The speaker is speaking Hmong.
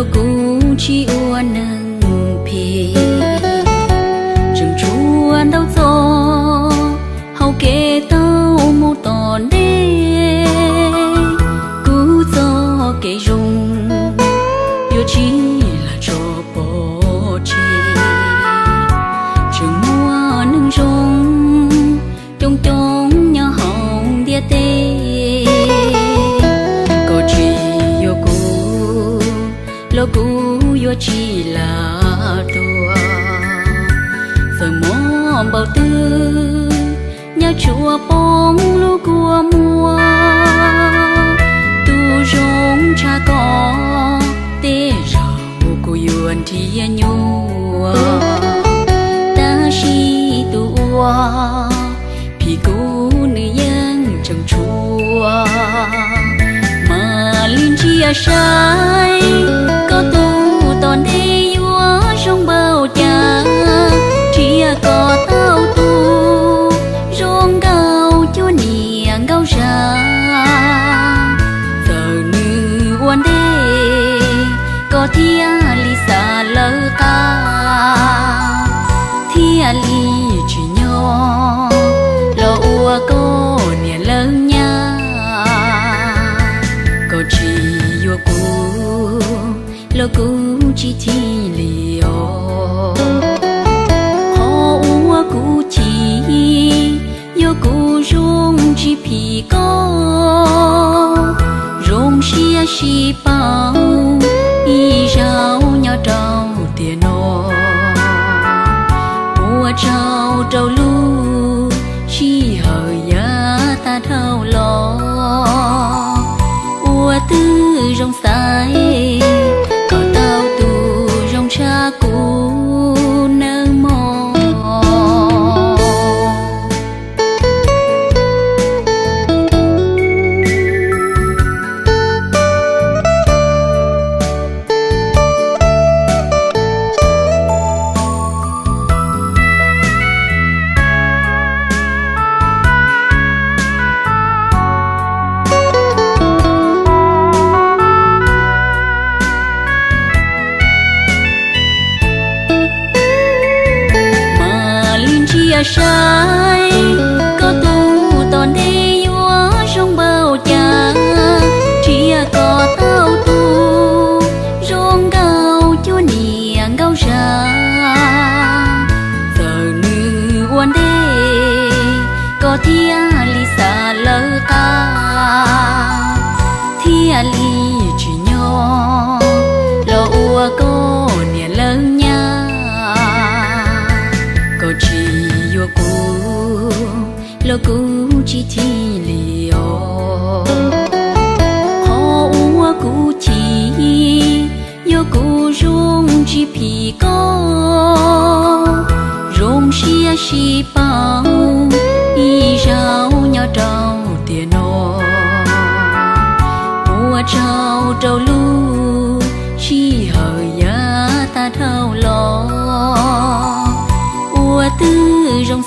Kuv tsis ua neeg phem, tseem tshuav ntau txoj hauv kev tau mus tom ntej. Kuv txoj kev zoo yuav tsis lam tso pov tseg. Tseem muaj neeg zoo coob coob nyob hauv ntiaj teb. Koj tsis yuav kuv los kuv yuav tsis lam tuag. Txawm mob npaum twg, nyob tshuav poob lub kua muag. Tus zoo tshaj koj, tej zaum kuv yuav nrhiav nyuaj, tab sis tus uas phim kuv nws yeej tseem tshuav. Mam li ntsia saib koj tus tom ntej yuav zoo npaum cas, nrhiav kom tau tus zoo nkauj cuag niam nkauj zag. Txawm nws ua ntej, koj thiaj li xav lawv qab, thiaj li tsim nyog los ua koj niam lawv nyab. Koj tsis yuav kuv los kuv tsis chim li os. Qhov uas kuv chim, yog kuv zoo tsis phim koj, zoo siab sib paub ib zaug nyob rau tiam no. Ua tsaug rau lub sij hawm yav tag dhau los, ua twb zoo xaiv kom tau tus zoo tshaj kuv nawb mog. Mam li ntsia saib koj tus tom ntej yuav zoo npaum cas, nrhiav kom tau tus zoo nkauj cuag niam nkauj zag. Txawm nws ua ntej, koj thiaj li xav lawv qab, thiaj li tsim nyog los ua koj niam lawv nyab. Koj tsis yuav kuv los kuv tsis chim li os. Qhov uas kuv chim, yog kuv zoo tsis phim koj, zoo siab sib paub ib zaug nyob rau tiam no. Ua tsaug rau lub sij hawm yav tag dhau los, ua twb zoo